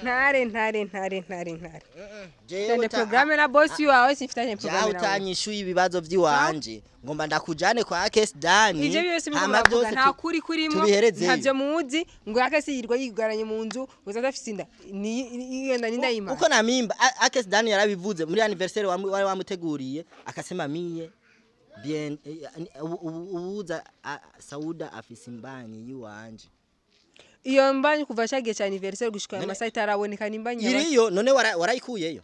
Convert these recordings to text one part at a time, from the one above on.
Ntare, ntare, ntare, ntare, ntare. Jewe Mfitanye programme na boss wawe, sifitanye Jawe programme nawe. Utanyishuye ibibazo vy'iwanje, ngomba ndakujane kwa Kesi Dani. Ivyo byose muriko Hama muravuga vyose nta kuri kurimo. tubiherezeyo. Ntavyo muzi ngo Akesi yirwa yigaranye mu nzu ngo adafise inda. Ni iyo nda ninda yimana. Uko na mimba Akesi Dani yarabivuze muri anniversaire wari wamuteguriye, akasema miye bien ubuza Sauda afise imbanyi yiwanje. Iyo mbanyi kuva cagiye ca anniversaire gushika ayo None- masaha itaraboneka, nimbanyi yaba- Iriyo none warayikuyeyo?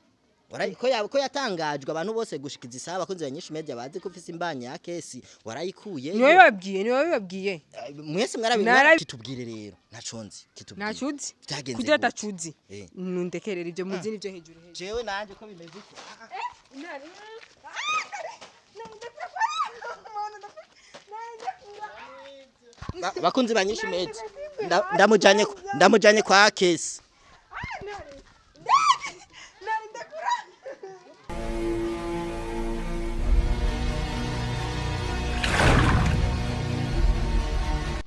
Ko yatangajwe abantu bose gushikiza isaha, abakunzi ba Nyinshi Media bazi ko ufise imbanyi ya Kesi, warayikuyeyo? Niwe bibabwiye, niwe bibabwiye. Mwese mwarabi kitubwire rero, ntaco nzi, kitubwire. Ntacuzi. Vyagenze Kugira gute? atacuzi. Nundekerera ibyo muzi nivyo hejuru hejuru. Jewe nanje ko bimeze uko. Bakunzi ba Nyinshi Media, ndamujanye kwa Kesi.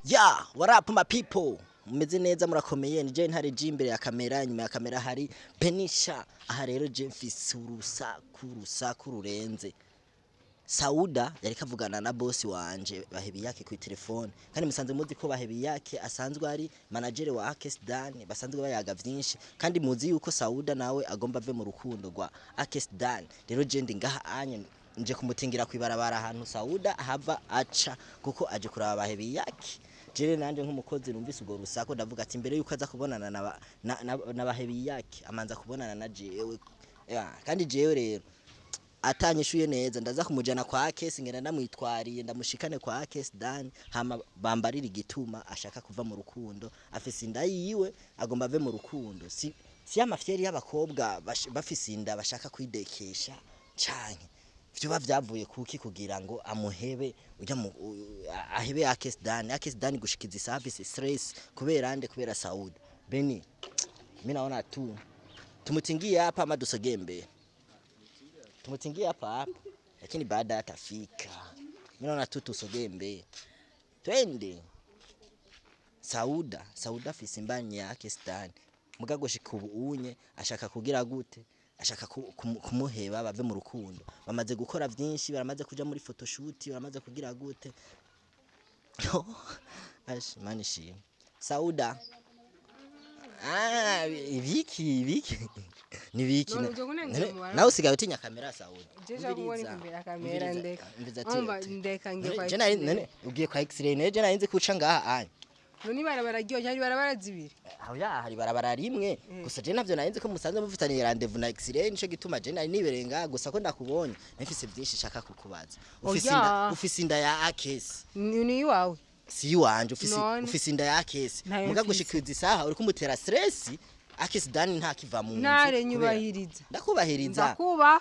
Ya, what up my people? Mumeze neza, murakomeye? Ni je Ntare G imbere ya kamera, inyuma ya kamera hari Benisha. Aha rero je mfise urusaku, urusaku rurenze. Sauda yariko avugana na bosi wanje Bahebiyake ku telefone, kandi musanze muzi ko Bahebiyake asanzwe ari manager wa Akes Dan, basanzwe bayaga vyinshi, kandi muzi yuko Sauda nawe agomba ave mu rukundo rwa Akes Dan. Rero je ndi ngaha anye nje kumutingira kwibarabara ahantu Sauda ahava aca, kuko aje kuraba Bahebiyake. Jere nanje nk'umukozi numvise urwo rusaku, ndavuga ati mbere yuko aza kubonana na Bahebiyake amanza kubonana na jewe. Ya, kandi jewe rero atanyishuye neza ndaza kumujana kwa Kesi, ngenda ndamwitwariye ndamushikane kwa Kesi Dan, hama bambarira igituma ashaka kuva mu rukundo. Afise inda yiwe, agomba ave mu rukundo. Si amafyeri y'abakobwa bafise inda bashaka kwidekesha, canke vyoba vyavuye kuki kugira ngo amuhebe ujya mu ahebe Akes Dan? Akes Dan gushikiza service stress kubera ande? Kubera Sauda. Beni, mimi naona tu tumutingie hapa ama dusogee mbele? Tumutingie hapa hapa, lakini baada atafika. Mimi naona tu tusogee mbele, twende. Sauda afise imbanyi yake Stan, muga gushika ubu unye ashaka kugira gute? Ashaka kumuheba bave mu rukundo. Bamaze gukora vyinshi, baramaze kuja muri photoshoot, baramaze kugira gute. Ash, Imana ishimwe. Sauda, ah, ibiki ibiki ni biki? None uje kunenga mu barabara? Nawe usigaye utinya kamera, Sauda? Je nshaka kubona imbere ya kamera, Umviriza, ndeka. umviriza ati- Umva, ndeka ngiye kwa Je nari- X-ray. none ugiye kwa X-ray? None je nari nzi kuca ngaha anya. None ibarabara ryo cyari barabara zibiri. Aho ya hari barabara rimwe gusa. Je navyo nari nzi ko musanze mufitaniye rendezvous na X-ray, nico gituma je nari nibereye ngaha. Gusa ko ndakubonye, nafise byinshi nshaka kukubaza. Ufise Oya. inda, ufise inda ya Akesi. Ni iwawe. Si iwanje, ufise None. ufise inda ya Akesi. Ntayo Muga mfise. gushikiriza isaha uri kumutera stress. Akesi Dani ntakiva mu nzu Ntare, nyubahiriza. Ndakubahiriza. Ndakuba.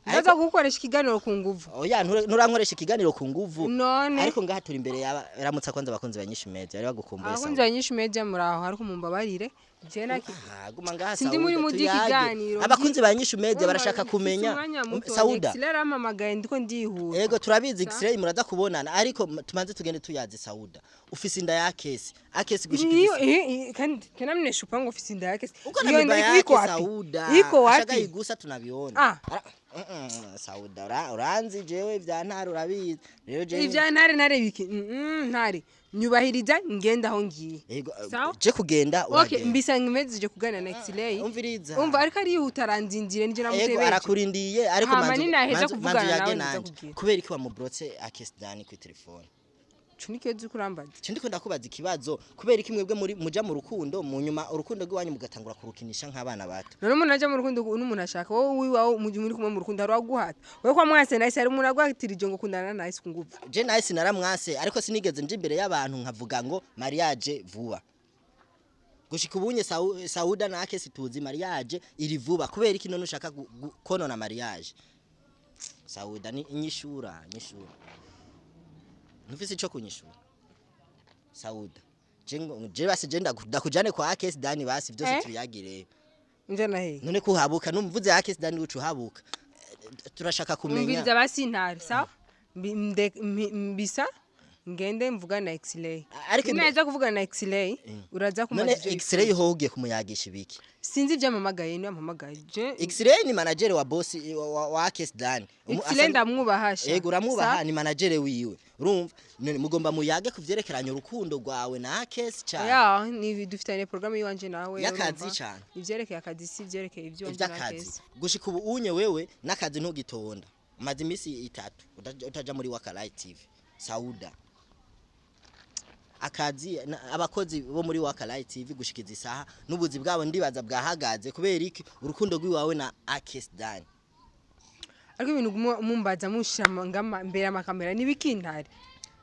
Ndaza kugukoresha ikiganiro ku nguvu. Oya, nturankoresha ikiganiro ku nguvu. None. Ariko ngaha turi imbere yaba ramutsa kwanza abakunzi ba Nyinshi Media bari bagukumbuye. Abakunzi Sawa. ba Nyinshi Media muraho, ariko mumbabarire. Je na Ah, guma ngaha Sindi Sauda, muri mu tuyage. by'ikiganiro. Abakunzi ba Nyinshi Media barashaka kumenya. Umwanya muto. Sauda. X-ray arampamagaye, ndiko ndihuta. Ego, turabizi, X-ray muraza kubonana, ariko tumanze tugende tuyazi. Sauda, ufise inda ya Kesi. Akesi Iyo gushikiriza kandi kenamnesha upango ufise inda yake. Uko na Iyo mimba nda yake iko wapi? Sauda. Iko Ashaka wapi? igusa tunabiona. Ah. Sauda, uranzi jewe vya ntare urabizi. Rero jewe Ivya ntare, ntare biki? Ntare. Nyubahiriza ngenda aho ngiye. Ego, Sawa? je kugenda Okay, uragenda. mbisa ngimejeje kuganira na X-ray. Umviriza. Umva, ariko arihuta aranzindire nije Ego, namutebeje. arakurindiye, ariko Hama ninaheza kuvugana manzu nawe yage ndaza nanje. kubwira. Kubera iki wamubrotse Akes Dani ku telefone? Cuni kiyo kurambaza. Cyo ndiko ndakubaza ikibazo: kubera iki mwebwe muri muja mu rukundo, mu nyuma urukundo rw'iwanyu mugatangura kurukinisha nk'abana bato? None umuntu aja mu rukundo n'umuntu ashaka, wowe wiwawe muri kumwe mu rukundo hari uwaguhata? Wowe kwa mwase nahise, hari umuntu aguhatirije ngo kundana na nahise ku nguvu? Je nahise naramwase, ariko sinigeze nje imbere y'abantu nkavuga ngo mariage vuba. Gushika ubunye Sauda na Akesi tuzi mariage iri vuba. Kubera iki none ushaka konona mariage? Sauda, ni inyishura, nyishura. Ntufise ico kunyishura, Sauda? Je basi je ndakujane kwa Akesi Dani, basi byose Eh? tubiyagire. Nje na hehe? None kuhabuka numvuze Akesi Dani ucu uhabuka. Turashaka kumenya. Umviriza basi, ntare, sawa? Mbisa Ngende mvugane na X-ray. Ariko Ninaza kuvugana na X-ray, uraza none kumbaza ivyo. X-ray ho ugiye kumuyagisha ibiki? Sinzi ibyo ampamagaye, niwe ampamagaye. X-ray ni manager wa boss wa Akes Dan. X-ray ndamwubaha sha. Ego, uramwubaha, ni manager wiwe. Urumva none mugomba muyage kuvyerekeranya urukundo rwawe na Akes cyane? Ya, ni dufitanye programme yiwanje nawe. Y'akazi Urumva? cane. Ivyerekeye akazi, si ivyerekeye ivy'iwanje na Ivy'akazi. Akes. Gushika ubu unye wewe n'akazi ntugitonda, umaze iminsi 3 utaja muri Wakalai TV. Sauda, akazi abakozi bo muri Wakalai TV gushikiza isaha n'ubuzi bwabo ndibaza bwahagaze. Kubera iki? Urukundo rw'iwawe na Akes Dan. Ariko ibintu mumbaza mushira ngama mbere amakamera nibikintare.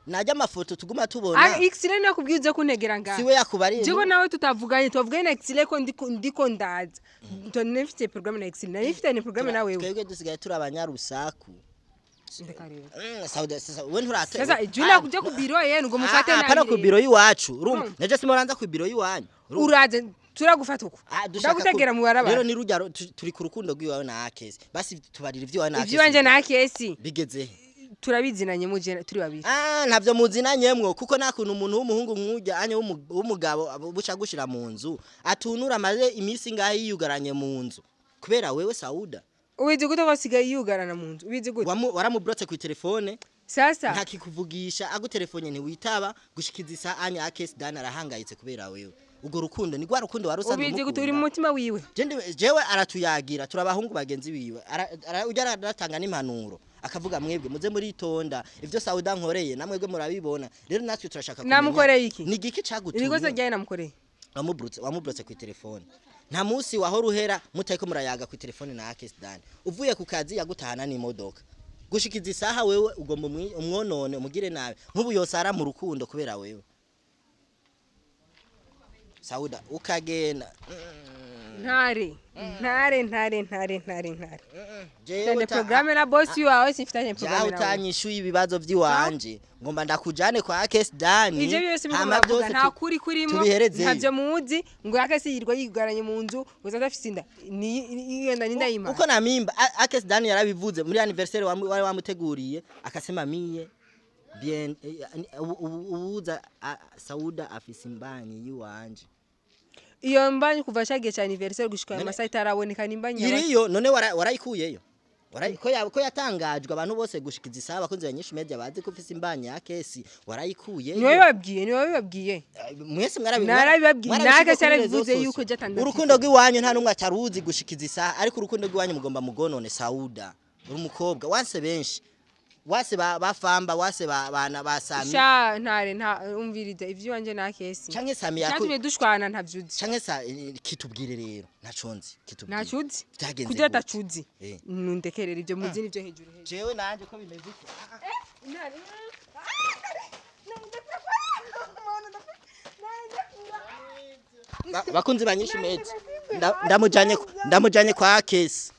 Najya amafoto tuguma tubona. Ah, X-ray nakubwiye uze kuntegera ngaha. Siwe yakubariye? Jiko nawe tutavuganye, twavuganye na X-ray ko ndiko ndaza. None mfite programme na X-ray, nari mfite programme na wewe. Twebwe dusigaye turi abanyarusaku. Ndeka rero. Sauda, sasa we nturate. Sasa Jula kuja ku biro yenu ngo mufate Ah, pana nabi. ku biro y'iwacu, urumva naje simoranza ku biro y'iwanyu. Urumva? Uraze turagufata uko. Ah, dushaka Ndagutegera mu barabara. Rero ni rujya turi ku rukundo rw'iwawe na Akesi, basi tubarira ivy'iwawe na Akesi. Ivy'iwanje na Akesi Bigeze he? Turabizinanye muje turi babiri. Ah, ntavyo muzinanyemwo, kuko nta kuntu umuntu w'umuhungu nk'urya anye w'umugabo buca gushira mu nzu atunura, amaze iminsi ngahe yiyugaranye mu nzu kubera wewe, Sauda. Ubizi gute ko asigaye yugarana mu nzu? Ubizi gute? Waramublotse ku telefone. Sasa Ntakikuvugisha, agutelefone ntiwitaba. Gushikiza isa anya Akesi Dan arahangayitse kubera wewe. Urwo rukundo ni rwa rukundo wari usanzwe ubizi gute uri mu umukunda? mutima wiwe? Jewe aratuyagira, turabahungu bagenzi biwe. Ujya aratanga n'impanuro, akavuga mwebwe muze muritonda, ivyo Sauda nkoreye namwebwe murabibona. Rero natwe turashaka kumenya Namukoreye iki? Ni igiki cagutumye? Ibikosa ryaye namukoreye. Wamubrutse ku telefone. Nta munsi wahora uhera mutariko murayaga ku telefone na Akes Dan. Uvuye ku kazi yagutahana n'imodoka. Gushikiza isaha wewe ugomba umwonone, umugire nabi. Nk'ubu yosara mu rukundo kubera wewe, Sauda, ukagenda. Ntare, ntare, ntare, ntare, ntare, ntare. Jewe Mfitanye programme na boss wawe, simfitanye Jawe programme nawe. utanyishuye ibibazo vy'iwanje, ngomba ndakujane kwa Akes Dan. Ivyo byose biriko Hama muravuga vyose nta kuri kurimo. tubiherezeyo. Ntavyo muzi. Ngo Akesi yirwa yigaranye mu nzu, ngo adafise inda. Ni iyo nda ninda yima. Uko na mimba Akes Dan yarabivuze muri anniversaire wari wamuteguriye, akasema miye bien ubuza Sauda afise imbanyi yiwanje. Iyo mbanyi kuva cagiye ca anniversaire gushika aya None- masaha itaraboneka, nimbanyi. Iriyo none warayikuyeyo? Ko yatangajwe abantu bose gushikiza isaha, abakunzi ba Nyinshi Media bazi ko ufise imbanyi ya Kesi, warayikuyeyo? Niwe babwiye, niwe babwiye. Mwese mwarabi Narabibabwiye, mwarabishyize naga kuri cyarabivuze réseaux sociaux. yuko je atandafise. Urukundo rw'iwanyu nta n'umwe ataruzi gushikiza isaha, ariko urukundo rw'iwanyu mugomba mugonone. Sauda, uri umukobwa wanse benshi, wase bafamba wase bana ba Sami. Sha ntare, nta umviriza ivy'iwanje na Kesi. Canke Sami yako. Cyatumye dushwana ntavyuzi. Canke sa kitubwire rero, ntaconzi, kitubwire. Ntacuzi. Vyagenze Kugira gute? atacuzi. Nundekerera ibyo muzi nivyo hejuru hejuru. Jewe nanje ko bimeze uko. Ntare. Bakunzi ba Nyinshi Media, ndamujanye kwa Kesi.